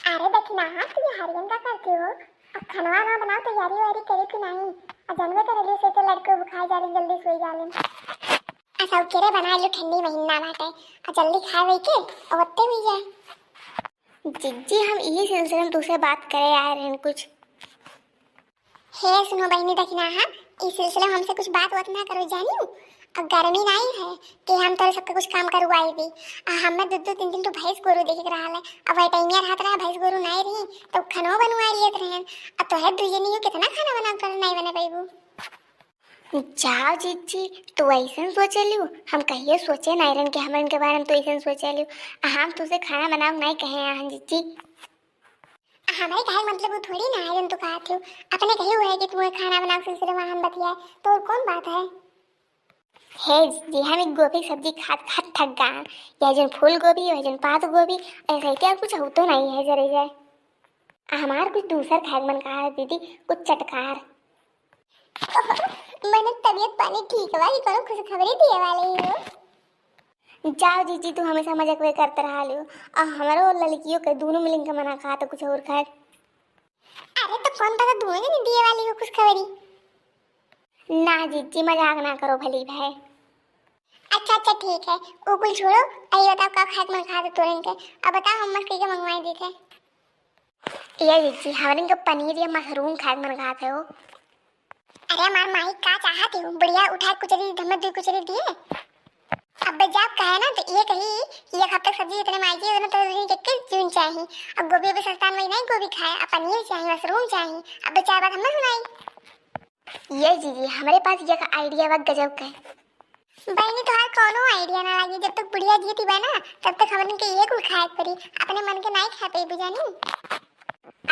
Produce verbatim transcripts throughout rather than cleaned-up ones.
अरे दखिनहा, तू ये हरियन का करती हो? अब खनवा ना बनाओ, तैयारी वैयारी करे कि नहीं? अब जनबे करे लिए से तो लड़के बुखार जाले, जल्दी सोई जाले। असौ केरे बनाए लो, ठंडी महीना बाटे, अब जल्दी खाए वही के, अब ओत्ते हुई जाए। जिज्जी, हम यही सिलसिले में तुझसे बात करे आए रहन कुछ। हे सुनो बहिनी दखिनहा, ई सिलसिले में हमसे कुछ बात वात ना करो जानियो। अब गर्मी नाई है कि हम तोरे सबके कुछ काम करवाई भी। आ हमें दो दो तीन तीन तो भैंस गोरू देखे के रहल है। अब वही टाइमिया रहत रहा, भैंस गोरू नाई रही, तब खनो बनवाई लेत रहन। अब तोहे दुई जनी हो, कितना खाना बना कर नाई बने पैबू। जाओ जिज्जी, तू ऐसन सोचे लियो, हम कहियो सोचे नाई रहन कि हमन के बारे में तू ऐसन सोचे लियो। आ हम तुझसे खाना बनाओ नाई कहे आहन जिज्जी। हमरे कहे के मतलब वो थोड़ी ना है जौन तू कहत हो। अपने कही हुआ है कि तू खाना बनाओ सिलसिले में हम बतियाए, तो और कौन बात है? हे जिज्जी, हम एक गोभी की सब्जी खात खात थक गए। यह जौन फूल गोभी, वह जौन पात गोभी, ऐसा ही क्या कुछ होतो नहीं है जरे जाए। हमार कुछ दूसर खाए के मन कहा है दीदी, कुछ चटकार। मैंने तबीयत पानी ठीक बा कि कोनो खुशखबरी दिए वाले ही हो? जाओ जीजी, तू हमेशा मजाक वे करते रहा लियो। आ हमरो लड़कियों के दोनों मिलिन के मना कहा तो कुछ और खाए। अरे तो कौन पता दोनों जनी दिए वाली हो खुशखबरी। ना जीजी, मजाक ना करो भली भाई। अच्छा अच्छा ठीक है, वो कुल छोड़ो। अरे बताओ का खाए के मन कहा तो तोरन के। अब बताओ हम मस्त कइके मंगवाई देते। ए जीजी, हमरे के पनीर या मशरूम खाए के मन कहा थे हो। अरे हमार माई का चाहत हो, बढ़िया उठाए कुचरी, धम्मे दुई कुचरी दिए। अब जब कहे ना तो ये कही कि एक हफ्ते सब्जी इतने माई जी, उतने तो दूसरी के के जून चाही। अब गोभी भी सस्ता में नहीं, गोभी खाए, अब पनीर चाही, मशरूम चाही। अब चार बात हमें सुनाई। ये जीजी, हमरे पास एक idea बा गजब के। बहनी, तोहार कौनो idea ना लागी, जब तक बुढ़िया जीती बा ना, तब तक हमन के ये कुल खाए के पड़ी, अपने मन के नाई खाए पइबू जानी।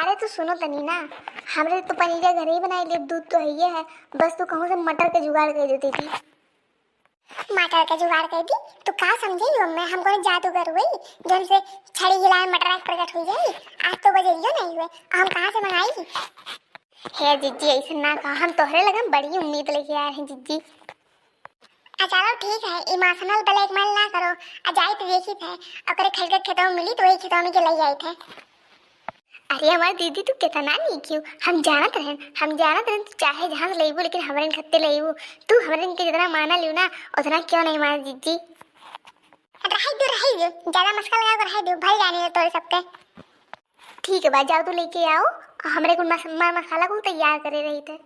अरे तू सुनो तनी ना, हमरे तो पनीर घर ही बनाई ले, दूध तो है ये है, बस तू कहूँ से मटर के जुगाड़ कर देती थी। मटर के जुगाड़ कर दी, तू का समझे यो मैं, हम कोनो जादूगर हुई, जौन से छड़ी हिलाए मटर आज प्रकट हो जाई? आज तो बजरियो नहीं हुए, हम कहाँ से मंगाई? हे जिज्जी, ऐसे ना कहा, हम तोहरे लगन बड़ी उम्मीद लेके आए हैं जिज्जी। आ चलो ठीक है, emotional blackmail ना करो। आ जाइत देखित है, ओकरे खलके खेतवा में मिली तो वही खेतवा में के ले जाइत है। अरे हमार दीदी, तू कितना नीक हो, हम जानत रहन, हम जानत रहन तू चाहे जहाँ से लेबू लेकिन हमरे खत्ते लेबू। तू हमरे के जितना माना लियो ना उतना क्यों नहीं माना जिज्जी। रहे दो, रहे दो, ज्यादा मस्का लगा कर रहे दो, भर जाने दो तोरे सबके। ठीक है बा, जाओ तू लेके आओ, हमरे कुल मस-, मर मसाला कुल तैयार करे रही थे।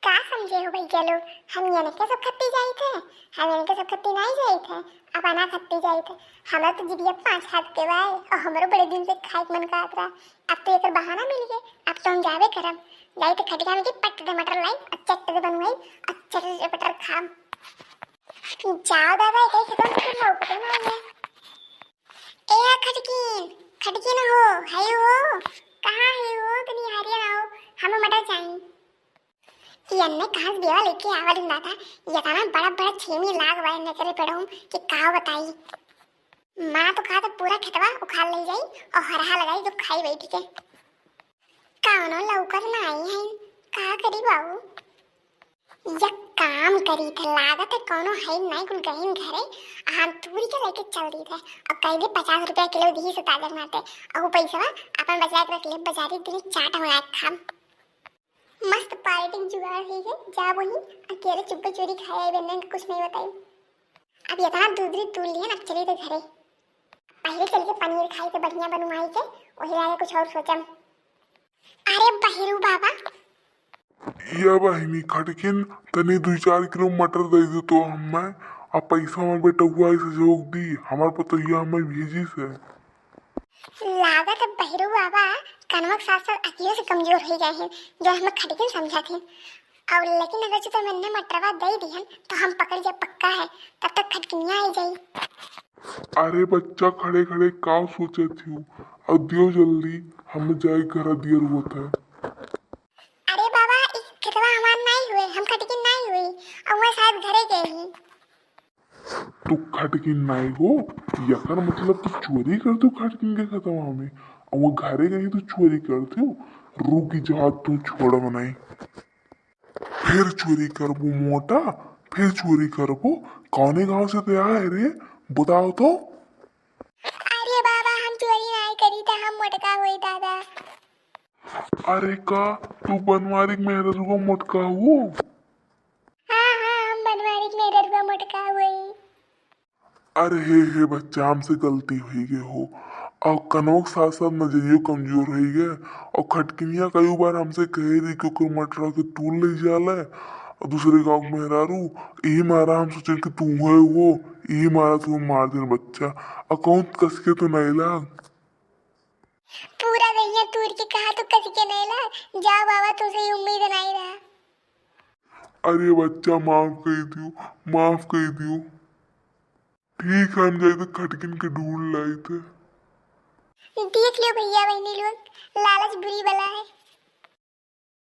का समझे हो भैया लोग, हम ये के सब खत्ती जाई थे, हम ये के सब खत्ती नहीं जाई थे, अब आना खत्ती जाई थे। हमारे तो जिबिया पाँच हाथ के बाय और हमरो बड़े दिन से खाए के मन करत रहा। अब तो एकर बहाना मिल गए, अब तो हम जावे करब। जाई तो खटिया में के पट दे मटर लाई और चट दे बनवाई और चट दे मटर खाब। जाओ दादा, एक ही खत्म कर लो, पता ना है। ए खटकीन, खटकीन हो, है हो, कहाँ है हो? तनी हरिया आओ, हमें मटर चाहिए। ई अन्ने कहाँ से बेवा लेके आवल इन दादा, ये तना बड़ा बड़ा छेमी लाग बा इन्ने करे पेड़ों कि का बताई। माँ तो कहा तो पूरा खेतवा उखाड़ ले जाई और हरहा लगाई जो खाई बैठ के। कौनो लौकत ना आई है, का करी बाबू? या काम करी थे, लागत है कौनो है नहीं कुल गहिन घरे, हम तूरी के लेके चल दी थे और कह दे पचास रुपया किलो दी से ताजा माटे और वो पैसा अपन बचा के रख ले, बाजारी दिन चाट हो खाम। मस्त पार्टी जुगाड़ हुई है, जा वही अकेले चुप्पे चोरी खाए आए, बेनन के कुछ नहीं बताई। अब इतना दूध री तूल लिया ना, चली तो घरे। पहले चल के पनीर खाई के बढ़िया बनवाई के, वही आगे कुछ और सोचम। अरे बहिरू बाबा। या बहिनी खटकिन, तनी दुई चार किलो मटर दे दे तो हमें, आ पैसा हमार बेटउआ से जोग दी, हमार पतोहिया हमें भेजी से। लागत है बहिरू बाबा कनवा के साथ साथ अकियो से कमजोर हो गए हैं, जो हमें खटकिन समझा थे। और लेकिन अगर जो तुम इन्हें मटरवा दे दिहन तो हम पकड़ जाए पक्का है, तब तक खटकिनिया आ जाई। अरे बच्चा, खड़े खड़े का सोचत हूँ? अब दियो जल्दी, हम जाए घर दियर होत है। अरे बाबा, ई खेतवा हमार नहीं हुए, हम खटकिन नहीं हुई, और वह शायद घरे गए ही। तू खटकिन नहीं हो, यकर मतलब तू चोरी कर दू खटकिन के खेतवा में, और वो घरे गई तू चोरी कर दू। रुकी जा, तू छोड़ बनाई। फिर चोरी करबू मोटा, फिर चोरी करबू। कौने गांव से ते आए रे, बताओ तो। अरे बाबा, हम चोरी नहीं करी था, हम मोटका होई दादा। अरे का तू बनवारी के मेहररुआ मोटका हो? हाँ हाँ, हम बनवारी के मेहररुआ मोटका होई। अरे हे हे बच्चा, हमसे गलती होई गए हो। और कनवा के साथ साथ नजरियो कमजोर होई गए। और खटकिनिया कई बार हमसे कहे रही कि ओकर मटरा के तू ले जाला और दूसरे गाँव के मेहरारू। यही मारा हम सोचेन कि तू है वो, यही मारा तू मार देन बच्चा। और कहूँ कस के तो नहीं लाग। पूरा दहिया तूर के कहा तो कस के नहीं लाग। जा बाबा, तुझसे ही उम्मीद नहीं रहा। अरे बच्चा, माफ कर दियो, माफ कर दियो। ठीक है, हम जाइत खटकिन के ढूंढ लाइत। देख लियो भैया बहनी लोग, लालच बुरी बला है।